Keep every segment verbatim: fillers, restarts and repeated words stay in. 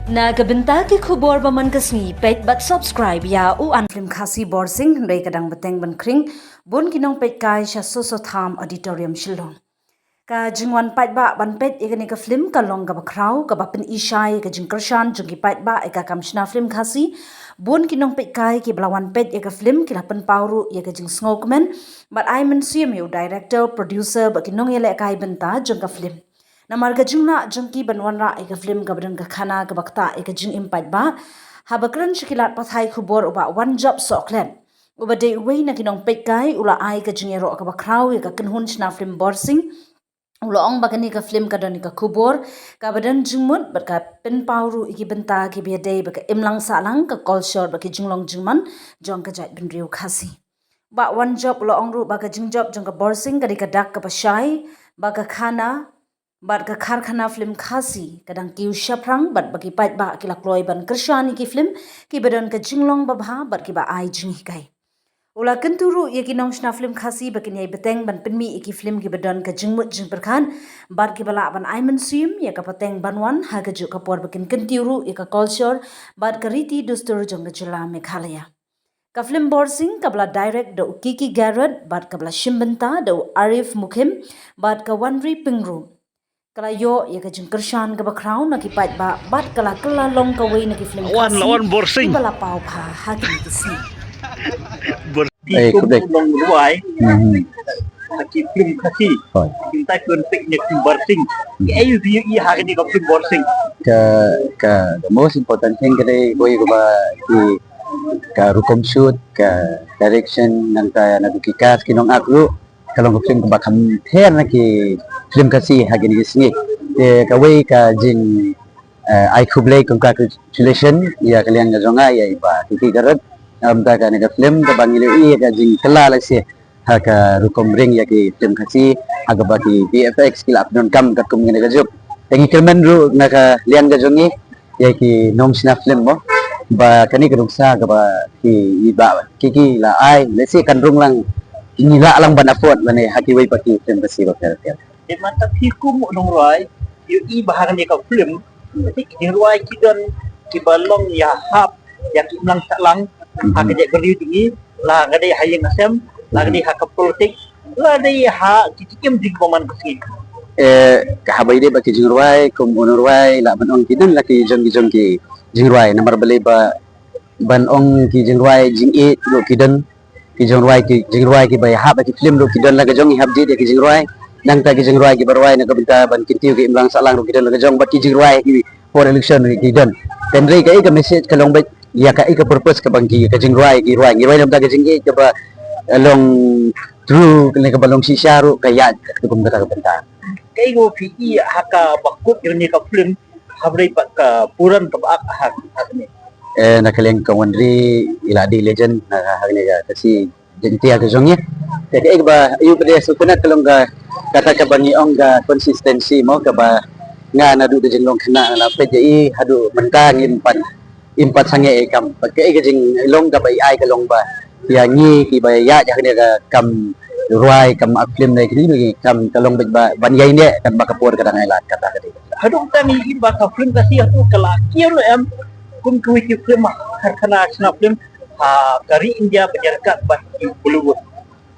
Na ka bynta ki khubor ba man ka sngi, peit bad subscribe ïa u An Film Khasi Borsing, hynrei ka dang bteng ban khring bun ki nongpeitkai sha Soso Tham Auditorium Shillong. Ka jingwan paidbah ban peit ïa kane ka film ka long kaba khraw, kaba pyni shai ïa ka jingkyrshan jong ki paidbah ïa ka kam shna film Khasi. Bun ki nongpeitkai kiba la wan peit ïa ka film ki la pynpaw ruh ïa ka jingsngewkmen bad ai mynsiem ïa u director, producer bad ki nongïalehkai bynta jong ka film. Namar ka jinglah jong ki ban wanrah ïa ka film kaba don ka khana kaba ktah ïa ka jingim paidbah. Haba kren sha ki lad pathai khubor, u Bah Wanjop Sohkhlet, uba dei uwei na ki nongpeitkai, u la ai ka jingïaroh kaba khraw ïa ka kynhun shna film Borsing. U la ong ba kane ka film ka don ïa ka khubor kaba don jingmut bad ka pynpaw ruh ïa ki bynta kiba ïadei bad ka imlang sahlang, ka kolshor bad ki jinglong jingman jong ka jaitbynriew Khasi. Bah Wanjop u la ong ruh ba ka jingjop jong ka Borsing ka dei ka dak kaba shai, ba ka khana bad ka karkhana film Khasi ka dang kiew shaphrang bad ba ki paidbah ki la kloi ban kyrshan ïa ki film kiba don ka jinglong babha bad kiba ai jinghikai. U la kyntu ruh ïa ki nongshna film Khasi ba kin ïai bteng ban pynmih ïa ki film kiba don ka jingmut jingpyrkhat bad kiba lah ban ai mynsiem ïa ka pateng ban wan, ha kajuh ka por ba kin kyntiew ruh ïa ka kolshor bad ka riti dustur jong ka jylla Meghalaya. Ka film Borsing kaba la direct da u Kiki Garrett bad kaba la shim bynta da u Arif Mukim bad ka Wanri Pyngrope, ka la ïoh ïa ka jingkyrshan kaba khraw na ki paidbah bad ka la kylla long kawei na ki film Khasi kiba la paw bha ha kine ki sngi. Borsing. Eh, khublei. Nongrwai. Hmm. Ha ki film Khasi. Hooid. Ki tai ki wan peit ïa ki film Borsing. Hmm. Kaei ba phi ïohi ha kane ka film Borsing? Ka, ka, the most important thing ka dei kawei kaba ki, ka rukom shoot, ka direction, nangta naduh ki cast, ki nongakt ruh, ka long ka film kaba kham pher na ki film Khasi ha kine ki sngi. Te kawei ka jing, eh, ai khublei, congratulations ïa ka liang ka jong nga, ïa i Bah Kiki Garrett. Namar kane ka film kaba ngi la ïohi ïa ka jingkylla lehse ha ka rukom ring ïa ki film Khasi, ha kaba ki V F X ki la pyndonkam katkum kane ka juk. Te ngi kyrmen ruh na ka liang ka jong ngi ïa ki nongshna film mo, ba kane ka nuksa kaba ki, i Bah Kiki la ai, lehse kan rung lang, ngi lah lang ban afford lane ha kiwei pat ki film Khasi bapher bapher. Te mynta phi kum u nongrwai, phi ïohi ba ha kane ka film, ki jingrwai ki don kiba long ïahap ïa ki imlang sahlang ha ka jaitbynriew jong ngi, la ka dei ha ïing ha sem, la ka dei ha ka politik, la dei ha ki jingim jong ki bymman ka sngi. Eh, ka haba ïadei bad ki jingrwai, kum u nongrwai lah ban ong ki don la ki jong ki jong ki jingrwai, namar balei ba ban ong ki jingrwai jingïeit ruh ki don, ki jingrwai, ki jingrwai kiba ïahap ïa ki film ruh ki don la ka jong, ïahap jied ïa ki jingrwai. Nangta ki jingrwai kiba rwai na ka bynta ban kyntiew ki imlang sahlang ruh ki don la ka jong, bad ki jingrwai ki por election ruh ki don. Te hynrei kaei ka message ka long beit ïa kaei ka purpose kaba ngi, ka jingrwai ki rwai, ngi rwai na ka bynta ka jingïeit kaba, eh, long true, kane kaba long shisha ruh ka ïaid katkum kata ka bynta. Kaei kaba phi ïohi ha kaba kut ïa kane ka film, haba ïadei bad ka burom kaba ak ha, ha kane. Eh, na ka liang ka Wanri i la dei legend na, ha kane ka, ka Khasi Jaiñtia ka jong ngi. Te kaei kaba ïoh pat de sngewtynnat ka long ka, kata kaba ngi ong ka consistency mo, kaba nga naduh da jinglong khynnah nga la peit ïa i haduh mynta ngim pat, im pat sangeh ïa i kam. Bad kaei ka jinglong kaba i ai ka long ba ïa ngi kiba ïaid ha kane ka kam rwai, kam act film ne kine ki kam, ka long beit ba ban ïaineh katba ka por ka dang ai lad, kata ka dei. Haduh mynta ngi ïohi ba ka film Khasi haduh ka la kiew ruh em kum kiwei ki film ha karkhana shna film ha ka ri India ba jyrkhat bad ki Bollywood.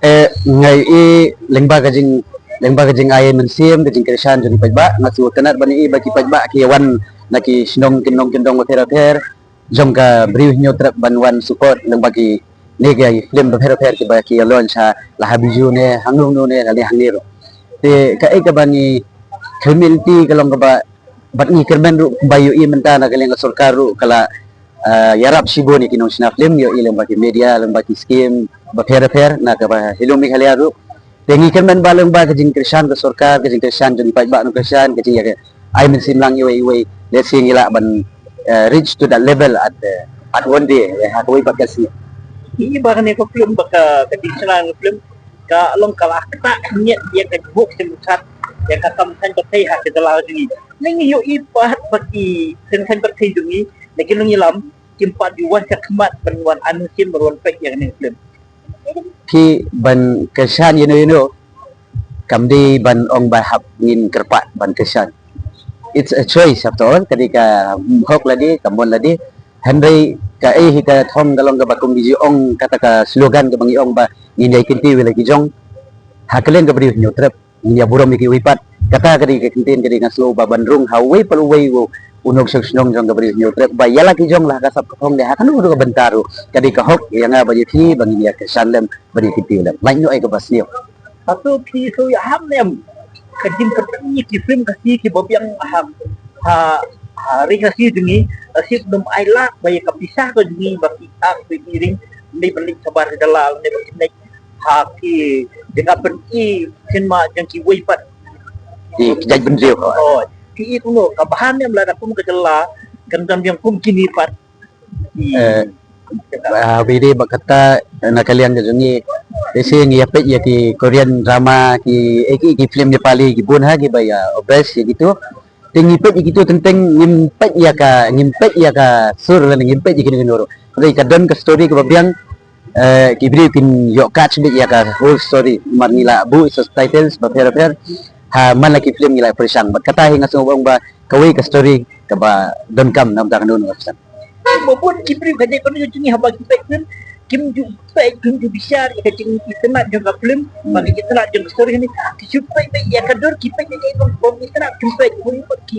Eh, nga ïohi lyngba ka jing, lyngba ka jingai mynsiem, ka jingkyrshan jong ki paidbah, nga sngewtynnat ban ïohi ba ki paidbah ki ïa wan na ki shnong kyndong kyndong bapher bapher jong ka Bri u Hynñiewtrep ban wan support lyngba kine ki film bapher bapher kiba ki ïa launch ha, la ha Bijou ne, hangno hangno ne, la ne hangne ruh. Te kaei kaba ngi kyrmen lynti ka long kaba, bad ngi kyrmen ruh ba ïohi mynta na ka liang ka sorkar ruh ka la, ah, ïarap shibun ïa ki nongshna film, ïohi lyngba ki media, lyngba ki scheme bapher bapher na kaba Hello Meghalaya ruh. Te ngi kyrmen ba lyngba ka jingkyrshan ka sorkar, ka jingkyrshan jong ki paidbah nongkyrshan, ka jingïa ka ai mynsiem lang iwei iwei, lehse ngi lah ban, eh, reach to that level at, eh, at one day, eh, ha kawei pat ka sngi. Ngi ba kane ka film, ba ka, ka jingshna ka film ka long ka la ktah khyndiat ïa ka jingmut jingpyrkhat ïa ka kam saiñ pyrthei ha ka jylla jong ngi. Ngi ïohi pat ba ki saiñ pyrthei jong ngi na ki nongïalam kim pat ju wan shakhmat ban wan ai mynsiem ban wan peit ïa kane ka film. Ki ban kyrshan ïano ïano, kam dei ban ong ba hap ngin kyrpad ban kyrshan. It's a choice after all, ka dei ka hok lade, ka mon lade. Hynrei kaei hi ka thong ka long kaba kum ki ju ong kata ka slogan kaba ngi ong ba ngin ïai kyntiew ïa la ki jong ha kylleng ka Bri u Hynñiewtrep. Ngin ïa burom ïa kiwei pat. Kata ka dei ka kyntien ka dei nga sngew ba ban rung ha uwei pa uwei u nongshong shnong jong ka Bri u Hynñiewtrep ba ïa la ki jong la ha ka sap ka thong de ha kano ruh ka bynta ruh ka dei ka hok ïa nga ba ïa phi ba ngin ïa kyrshan lem ba ngin ïa kyntiew lem. Lait noh ïa kaba sniew. Hato phi shu ïahap ne em ka jingpyni ki film Khasi kiba biang ha, ha, ha ri Khasi jong ngi, lashai ym ai lad ba ïa ka pisa ka jong ngi ba ki act ba ki ring, ne ban leit shabar ka jylla ne ba ki leit ha ki jaka pyni cinema jong kiwei pat. Ki, ki jaitbynriew. Oh, ki i kumno ka bha ne em lada kum ka jylla kan don biang kum kine pat. Eh, ah, bide ba kata na ka liang ka jong ngi. Te shi ngi ïa peit ïa ki Korean drama, ki, eh, ki, ki film Nepali ki bun ha kiba ïa obsess ïa kitu. Te ngi peit ïa kitu teng teng ngim peit ïa ka, ngim peit ïa ka sur lane ngim peit ïa kino kino ruh. Hynrei ka don ka story kaba biang, eh, ki briew kin ïoh catch beit ïa ka whole story. Namar ngi la buh subtitles bapher bapher. Ha man la ki film ngi la pyrshang. Bad kata hi nga sngew ba ong ba kawei ka story kaba donkam na ka bynta kano kano ka pyrshang. Ba bun ki briew ka jait bynriew jong ngi haba ki peit film kim ju peit, kim ju bishar ïa ka jingitynnad jong ka film bad ka itynnad jong ka story ne. Ki shu peit beit ïa ka dur, ki peit ïa ka dur, kim itynnad, kim peit ki.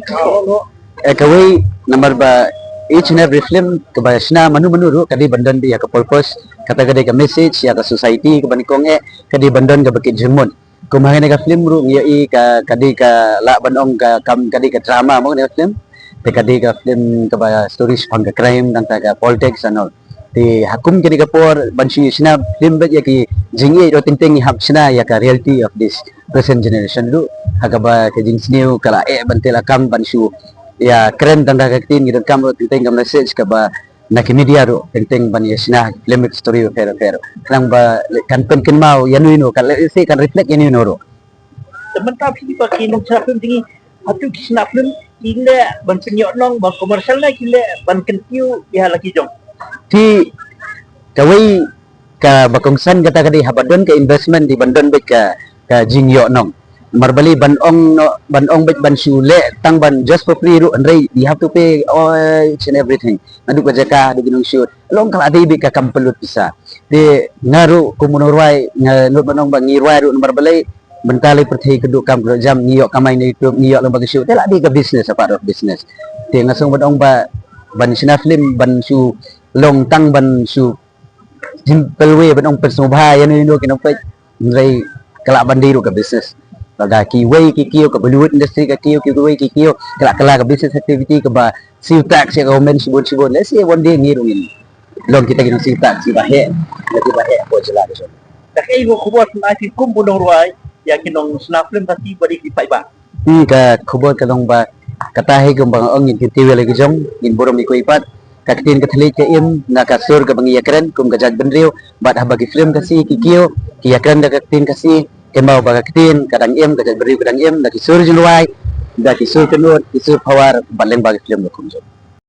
Eh, kawei namar ba each and every film kaba shna mano mano ruh ka dei ban don beit ïa ka purpose, kata ka dei ka message ïa ka society kaba nyngkong eh, ka dei ban don kaba kit jingmut. Kum hangne ka film ruh ngi ïohi ka, ka dei ka lah ban ong ka kam, ka dei ka drama mo kane ka film. Te ka dei ka film kaba story shaphang ka crime, tang ka politics and all. Te ha kum kane ka por ban shu shna film bad ïa ki jingïeit ruh teng teng ngi hap shna ïa ka reality of this present generation ruh. Ha kaba ka jingsniew ka la eh ban teh lakam ban shu ïa kren tang ka ktien ngi donkam ruh teng teng ka message kaba na ki media ruh teng teng ban ïa shna film story bapher bapher. Khnang ba kan pynkynmaw ïa no ïa no, kan leh se kan reflect ïa no ïa no ruh. Te mynta phi ba ki nongshna film jong ngi, hato ki shna film ki leh ban pynïoh nong ba commercial ne ki leh ban kyntiew ïa la ki jong? Ki kawei kaba kongsan kata ka dei haba don ka investment dei ban don beit ka, ka jingïoh nong. Namar balei ban ong noh, ban ong beit ban shu leh tang ban just for free ruh, hynrei you have to pay all each and everything. Naduh ka jaka, naduh ki nongshoot. Long ka la dei beit ka kam pynlut pisa. Te nga ruh kum u nongrwai nga nud ban ong ba ngi rwai ruh namar balei mynta lei pyrthei ka duk kam ka duk jam, ngi ïoh kamai na YouTube, ngi ïoh long ba ka shu. Te la dei ka business, a part of business. Te nga sngew ban ong ba ban shna film ban shu long tang ban shu simple way ban ong pynsngewbha ïa no ïa no ki nongpeit, hynrei ka lah ban dei ruh ka business. Lada kiwei ki kiew, ka Bollywood industry ka kiew, kiwei ki kiew ka lah kylla ka business activity kaba siew tax ïa ka government shibun shibun. Let's say one day ngi ruh ngin long kita ki nongsiew tax kiba heh, kiba heh hapoh jylla ka jong. Da kaei ka khubor phi ai kum u nongrwai ïa ki nongshna film Khasi ba dei ki paidbah? Hmm, ka khubor ka long ba kata hi kumba nga ong, ngin kyntiew ïa la ki jong, ngin burom ïa kiwei pat. Ka ktien ka thylliej ka im na ka sur kaba ngi ïakren kum ka jaitbynriew. Bad haba ki film Khasi ki kiew ki ïakren da ka ktien Khasi, kynmaw ba ka ktien ka dang im, ka jaitbynriew ka dang im, da ki sur jingrwai, da ki sur kynnoh, ki sur power, bad lyngba ki film ruh kumjuh.